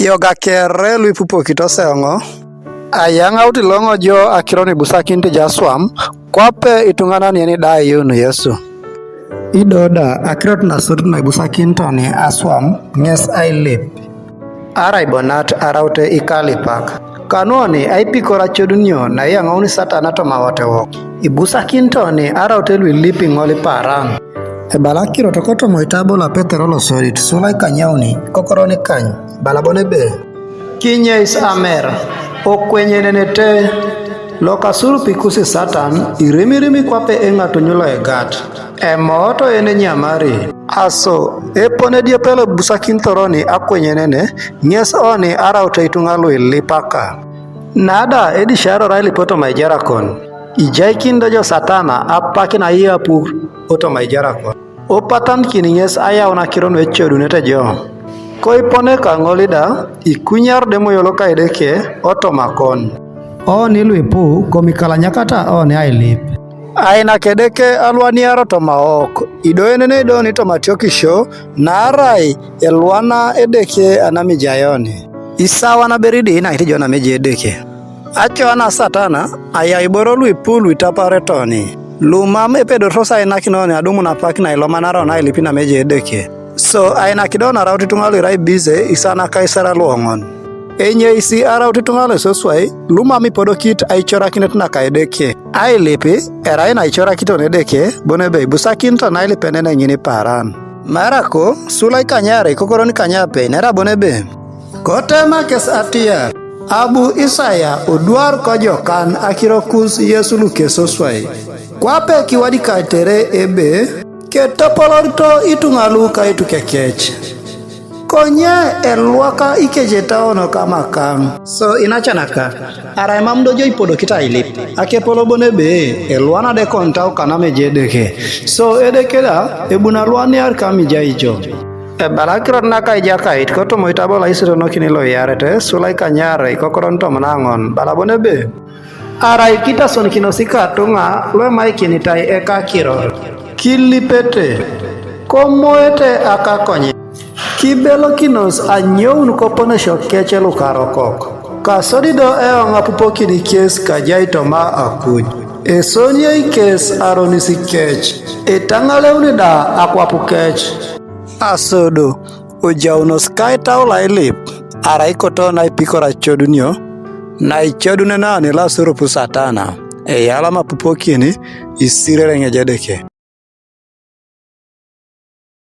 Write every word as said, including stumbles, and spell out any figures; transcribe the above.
Yoga kere luipupokito seoŋo. Ayaŋaut iloŋo jo akiro nuibusakinit jo aswam, kwape ituŋanan yenidaiyun Yesu. Ido da akirot nasut naibusakinit oni aswam ŋes ailip. Arai bonat araute ikalipak. Kanuoni aipikor acodunio naiyaŋauni Satan atomawate wok. Ibusakinit oni araute luilip iŋol iparan. Ebala akirot kotoma itabo lo Petero losorit, sula ikanyauni, kokoroni kany, bala bon ebe, kinyais amer, okwenyenenete, lokasurup ikusi Satan, irimirimi kwape eŋatuny loegat, emooto enenyamari. Aso, epone diope lobusakinitoroni akwenyenene, ŋes oni araute ituŋa luilipaka. Nada edisiarora ailip otoma ejarakon, ijaikin do jo Satana apak naiapur otoma ejarakon. Opatanikini ŋes ayaun akiro nuecodunete jo. Koipone kaŋol da, ikunyar demoyo loka Edeke otomakon. Oni luipu komikalanyakata oni ailip. Ainak Edeke alwaniar otomaok, idoenene idoni tomatiokisio, naarai elwana Edeke anamijai oni. Isawan aberidi inakit jo namejai Edeke. Acoana Satana, aya iboro luipu luitaparetoni, lumam epedortos ainakinoni adumun apak nailomanaro nailipina meje Edeke. So, ainakidon araut ituŋa luirai bize, isana Kaisar luoŋon. Enyeisi araut ituŋa luesoswai, lumam ipodokit aicorakinet naka Edeke. Ailipi, erai naicorakiton Edeke, bon ebe ibusakinito nailipenene ŋini paran. Marako, sula ikanyare kokoron kanyape, nera bon ebe, kotema kes atiar, abu Isaya odwar kojokan akirokus Yesu lukesoswai. Kwape kiwadikatere ebe, ketopolorito ituŋa lu kaitukekec. Konye elwaka ikecetaono kamakaŋ. So inacanaka, arai mam dojo ipodokit ailip, akepolo bon ebe, elwana de kontau kanam eje Edeke. So Edeke da, ebuna lwaniar kamijai jo. Ebala akirot naka Ejakait, kotoma itabo loisitonokin loiarete, sula ikanyare, kokoron tomon aŋon, bala bon ebe, arai kitasonikinos ikatuŋa luemaikinitai ekakiror, kilipete, komoete akakonye, kibelokinos anyoun koponesio kec lukarokok, kasodi do eoŋ apupokin kes kajai toma akuj, esoniei kes aronis kec, etaŋaleuni da akwap kec. Asodo, ojaunos kaitau lailip, arai koto naipikor acodunio, naicodunenani lasurup Satana, eyalam apupokin isirere ŋejedeke.